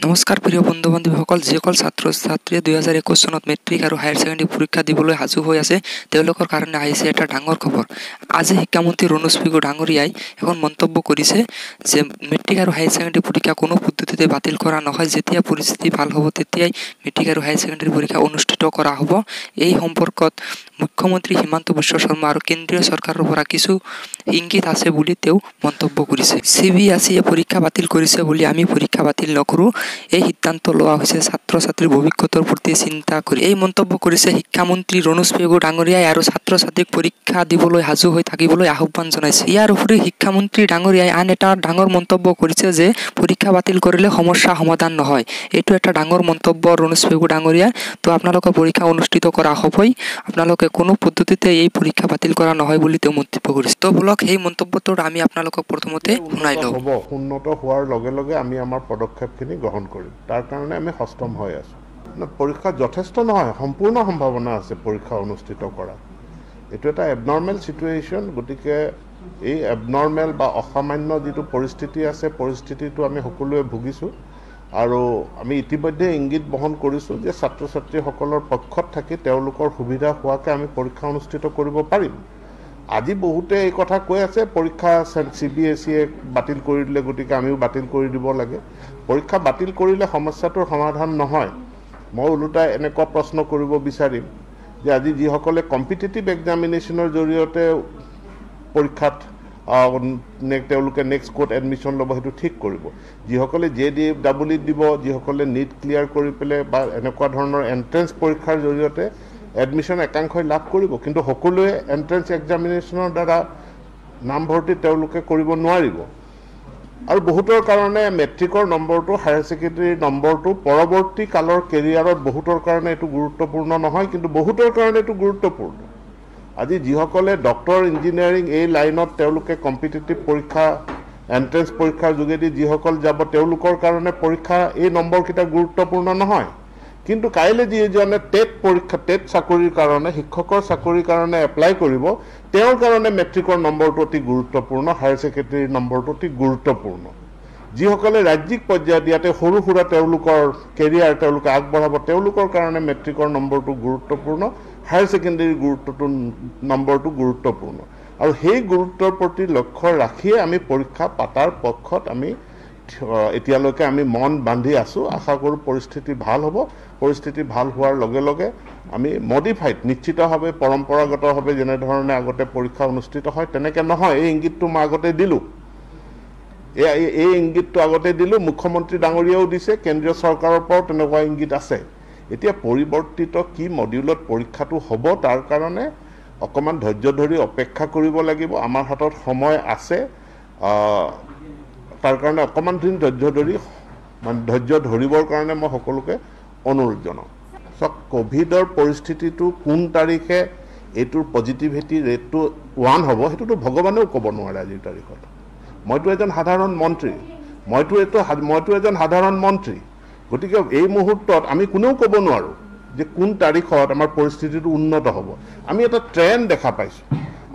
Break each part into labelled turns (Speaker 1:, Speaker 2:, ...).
Speaker 1: নমস্কাৰ প্ৰিয় বন্ধু বান্ধৱীসকল, যিসকল ছাত্ৰ ছাত্ৰীয়ে 2021 চনত মেট্ৰিক আৰু হায়াৰ ছেকেণ্ডেৰী পৰীক্ষা দিবলৈ সাজু হৈ আছে, তেওঁলোকৰ কাৰণে আহিছে এটা ডাঙৰ খবৰ। আজি শিক্ষামন্ত্ৰী ৰণোজ পেগু ডাঙৰীয়াই এখন মন্তব্য কৰিছে যে মেট্ৰিক আৰু হায়াৰ ছেকেণ্ডেৰী পৰীক্ষা কোনো পদ্ধতিতে বাতিল কৰা নহয়। যেতিয়া পৰিস্থিতি ভাল হ'ব, তেতিয়াই মেট্ৰিক আৰু হায়াৰ ছেকেণ্ডেৰী পৰীক্ষা অনুষ্ঠিত কৰা হ'ব। এই সম্পৰ্কত মুখ্যমন্ত্ৰী হিমন্ত বিশ্ব শৰ্মা আৰু কেন্দ্ৰীয় চৰকাৰৰ পৰা কিছু ইংগিত আছে বুলি তেওঁ মন্তব্য কৰিছে। চি বি এছ ইয়ে পৰীক্ষা বাতিল কৰিছে বুলি আমি পৰীক্ষা বাতিল নকৰোঁ। এই সিদ্ধান্ত লোৱা হৈছে ছাত্ৰ ছাত্ৰীৰ ভৱিষ্যতৰ প্ৰতি চিন্তা কৰি, এই মন্তব্য কৰিছে শিক্ষামন্ত্ৰী ৰণোজ পেগু ডাঙৰীয়াই আৰু ছাত্ৰ ছাত্ৰীক পৰীক্ষা দিবলৈ সাজু হৈ থাকিবলৈ আহ্বান জনাইছে। ইয়াৰ উপৰি শিক্ষামন্ত্ৰী ডাঙৰীয়াই আন এটা ডাঙৰ মন্তব্য কৰিছে যে পৰীক্ষা বাতিল কৰিলে সমস্যা সমাধান নহয়। এইটো এটা ডাঙৰ মন্তব্য ৰণোজ পেগু ডাঙৰীয়াৰ। তো আপোনালোকৰ পৰীক্ষা অনুষ্ঠিত কৰা হ'বই, আপোনালোকে কোনো পদ্ধতিতে এই পৰীক্ষা বাতিল কৰা নহয় বুলি তেওঁ মন্তব্য কৰিছে। তো বলক, সেই মন্তব্যটোৰ আমি আপোনালোকক প্ৰথমতে শুনাই লওঁ।
Speaker 2: হ'ব, উন্নত হোৱাৰ লগে লগে আমি আমাৰ পদক্ষেপখিনি গ্ৰহণ কৰিম, তাৰ কাৰণে আমি সষ্টম হৈ আছোঁ। পৰীক্ষা যথেষ্ট নহয়, সম্পূৰ্ণ সম্ভাৱনা আছে পৰীক্ষা অনুষ্ঠিত কৰা। এইটো এটা এবনৰ্মেল চিটুৱেশ্যন, গতিকে এই এবনৰ্মেল বা অসামান্য যিটো পৰিস্থিতি আছে, পৰিস্থিতিটো আমি সকলোৱে ভুগিছোঁ আৰু আমি ইতিমধ্যে ইংগিত বহন কৰিছোঁ যে ছাত্ৰ ছাত্ৰীসকলৰ পক্ষত থাকি তেওঁলোকৰ সুবিধা হোৱাকৈ আমি পৰীক্ষা অনুষ্ঠিত কৰিব পাৰিম। আজি বহুতে এই কথা কৈ আছে, পৰীক্ষা চি বি এছ ইয়ে বাতিল কৰি দিলে, গতিকে আমিও বাতিল কৰি দিব লাগে। পৰীক্ষা বাতিল কৰিলে সমস্যাটোৰ সমাধান নহয়। মই ওলোটাই এনেকুৱা প্ৰশ্ন কৰিব বিচাৰিম যে আজি যিসকলে কম্পিটিটিভ এক্সামিনেশ্যনৰ জৰিয়তে পৰীক্ষাত তেওঁলোকে নেক্সট ক'ত এডমিশ্যন ল'ব সেইটো ঠিক কৰিব, যিসকলে জে ডি ডাবল ইত দিব, যিসকলে নীট ক্লিয়াৰ কৰি পেলাই বা এনেকুৱা ধৰণৰ এণ্ট্ৰেঞ্চ পৰীক্ষাৰ জৰিয়তে এডমিশ্যন একাংশই লাভ কৰিব, কিন্তু সকলোৱে এণ্ট্ৰেঞ্চ এক্সামিনেশ্যনৰ দ্বাৰা নামভৰ্তি তেওঁলোকে কৰিব নোৱাৰিব। আৰু বহুতৰ কাৰণে মেট্ৰিকৰ নম্বৰটো, হায়াৰ ছেকেণ্ডেৰীৰ নম্বৰটো পৰৱৰ্তী কালৰ কেৰিয়াৰত বহুতৰ কাৰণে এইটো গুৰুত্বপূৰ্ণ নহয়, কিন্তু বহুতৰ কাৰণে এইটো গুৰুত্বপূৰ্ণ। আজি যিসকলে ডক্টৰ, ইঞ্জিনিয়াৰিং এই লাইনত তেওঁলোকে কম্পিটিটিভ পৰীক্ষা, এণ্ট্ৰেঞ্চ পৰীক্ষাৰ যোগেদি যিসকল যাব, তেওঁলোকৰ কাৰণে পৰীক্ষা এই নম্বৰকেইটা গুৰুত্বপূৰ্ণ নহয়। কিন্তু কাইলৈ যিজনে টেট পৰীক্ষা, টেট চাকৰিৰ কাৰণে, শিক্ষকৰ চাকৰিৰ কাৰণে এপ্লাই কৰিব, তেওঁৰ কাৰণে মেট্ৰিকৰ নম্বৰটো অতি গুৰুত্বপূৰ্ণ, হায়াৰ ছেকেণ্ডেৰীৰ নম্বৰটো অতি গুৰুত্বপূৰ্ণ। যিসকলে ৰাজ্যিক পৰ্যায়ত ইয়াতে সৰু সুৰা তেওঁলোকৰ কেৰিয়াৰ তেওঁলোকে আগবঢ়াব, তেওঁলোকৰ কাৰণে মেট্ৰিকৰ নম্বৰটো গুৰুত্বপূৰ্ণ, হায়াৰ ছেকেণ্ডেৰীৰ গুৰুত্বটো নম্বৰটো গুৰুত্বপূৰ্ণ। আৰু সেই গুৰুত্বৰ প্ৰতি লক্ষ্য ৰাখিয়ে আমি পৰীক্ষা পাতাৰ পক্ষত আমি এতিয়ালৈকে আমি মন বান্ধি আছোঁ। আশা কৰোঁ পৰিস্থিতি ভাল হ'ব। পৰিস্থিতি ভাল হোৱাৰ লগে লগে আমি মডিফাইড, নিশ্চিতভাৱে পৰম্পৰাগতভাৱে যেনেধৰণে আগতে পৰীক্ষা অনুষ্ঠিত হয় তেনেকৈ নহয়। এই ইংগিতটো মই আগতে দিলোঁ, এই ইংগিতটো আগতে দিলোঁ, মুখ্যমন্ত্ৰী ডাঙৰীয়াও দিছে, কেন্দ্ৰীয় চৰকাৰৰ পৰাও তেনেকুৱা ইংগিত আছে। এতিয়া পৰিৱৰ্তিত কি মডিউলত পৰীক্ষাটো হ'ব তাৰ কাৰণে অকণমান ধৈৰ্য ধৰি অপেক্ষা কৰিব লাগিব। আমাৰ হাতত সময় আছে, তাৰ কাৰণে অকণমান দিন ধৈৰ্য ধৰি, মানে ধৈৰ্য ধৰিবৰ কাৰণে মই সকলোকে অনুৰোধ জনাওঁ। চাওক, ক'ভিডৰ পৰিস্থিতিটো কোন তাৰিখে এইটোৰ পজিটিভিটি ৰেটটো 1 হ'ব সেইটোতো ভগৱানেও ক'ব নোৱাৰে আজিৰ তাৰিখত। মইতো এজন সাধাৰণ মন্ত্ৰী, মইতো এজন সাধাৰণ মন্ত্ৰী, গতিকে এই মুহূৰ্তত আমি কোনেও ক'ব নোৱাৰোঁ যে কোন তাৰিখত আমাৰ পৰিস্থিতিটো উন্নত হ'ব। আমি এটা ট্ৰেণ্ড দেখা পাইছোঁ,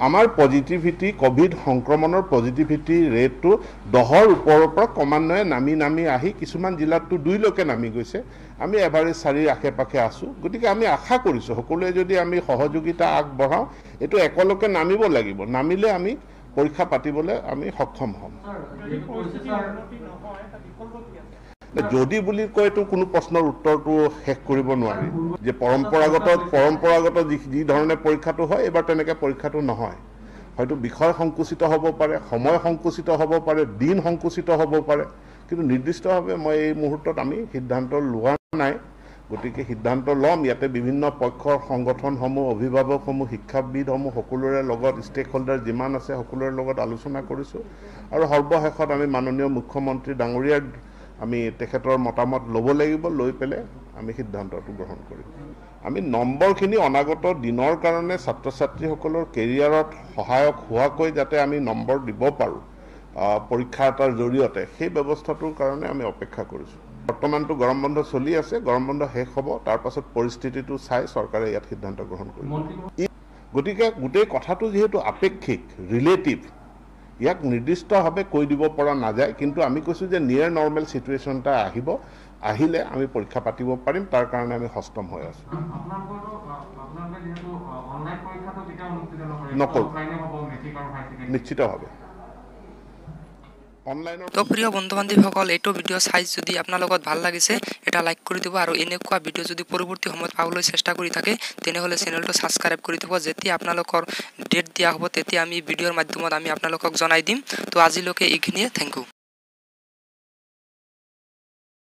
Speaker 2: আমাৰ পজিটিভিটি, ক'ভিড সংক্ৰমণৰ পজিটিভিটি ৰেটটো 10ৰ ওপৰৰ পৰা ক্ৰমান্বয়ে নামি নামি আহি কিছুমান জিলাততো 2লৈকে নামি গৈছে। আমি এভাৰেজ 4ৰ আশে পাশে আছোঁ। গতিকে আমি আশা কৰিছোঁ সকলোৱে যদি আমি সহযোগিতা আগবঢ়াওঁ, এইটো একেলগে নামিব লাগিব, নামিলে আমি পৰীক্ষা পাতিবলৈ আমি সক্ষম হ'ম। যদি বুলি কয়তো কোনো প্ৰশ্নৰ উত্তৰটো শেষ কৰিব নোৱাৰি যে পৰম্পৰাগত যি ধৰণে পৰীক্ষাটো হয় এইবাৰ তেনেকৈ পৰীক্ষাটো নহয়। হয়তো বিষয় সংকুচিত হ'ব পাৰে, সময় সংকুচিত হ'ব পাৰে, দিন সংকুচিত হ'ব পাৰে, কিন্তু নিৰ্দিষ্টভাৱে মই এই মুহূৰ্তত আমি সিদ্ধান্ত লোৱা নাই। গতিকে সিদ্ধান্ত ল'ম। ইয়াতে বিভিন্ন পক্ষৰ সংগঠনসমূহ, অভিভাৱকসমূহ, শিক্ষাবিদসমূহ সকলোৰে লগত, ষ্টেক হোল্ডাৰ যিমান আছে সকলোৰে লগত আলোচনা কৰিছোঁ আৰু সৰ্বশেষত আমি মাননীয় মুখ্যমন্ত্ৰী ডাঙৰীয়াৰ আমি তেখেতৰ মতামত ল'ব লাগিব, লৈ পেলাই আমি সিদ্ধান্তটো গ্ৰহণ কৰিম। আমি নম্বৰখিনি অনাগত দিনৰ কাৰণে ছাত্ৰ ছাত্ৰীসকলৰ কেৰিয়াৰত সহায়ক হোৱাকৈ যাতে আমি নম্বৰ দিব পাৰোঁ পৰীক্ষা এটাৰ জৰিয়তে, সেই ব্যৱস্থাটোৰ কাৰণে আমি অপেক্ষা কৰিছোঁ। বৰ্তমানটো গৰম বন্ধ চলি আছে, গৰম বন্ধ শেষ হ'ব, তাৰপাছত পৰিস্থিতিটো চাই চৰকাৰে ইয়াত সিদ্ধান্ত গ্ৰহণ কৰিব। গতিকে গোটেই কথাটো যিহেতু আপেক্ষিক, ৰিলেটিভ, ইয়াক নিৰ্দিষ্টভাৱে কৈ দিব পৰা নাযায়, কিন্তু আমি কৈছোঁ যে নিয়েৰ নৰ্মেল চিটুৱেশ্যন এটা আহিব, আহিলে আমি পৰীক্ষা পাতিব পাৰিম, তাৰ কাৰণে আমি সষ্টম হৈ আছোঁ। নকৰোঁ, নিশ্চিতভাৱে।
Speaker 1: তো প্ৰিয় বন্ধু বান্ধৱীসকল, এইটো ভিডিঅ' চাই যদি আপোনালোকত ভাল লাগিছে এটা লাইক কৰি দিব, আৰু এনেকুৱা ভিডিঅ' যদি পৰৱৰ্তী সময়ত পাবলৈ চেষ্টা কৰি থাকে তেনেহ'লে চেনেলটো ছাবস্ক্ৰাইব কৰি থ'ব। যেতিয়া আপোনালোকৰ ডেট দিয়া হ'ব তেতিয়া আমি ভিডিঅ'ৰ মাধ্যমত আমি আপোনালোকক জনাই দিম। তো আজিলৈকে এইখিনিয়ে, thank U.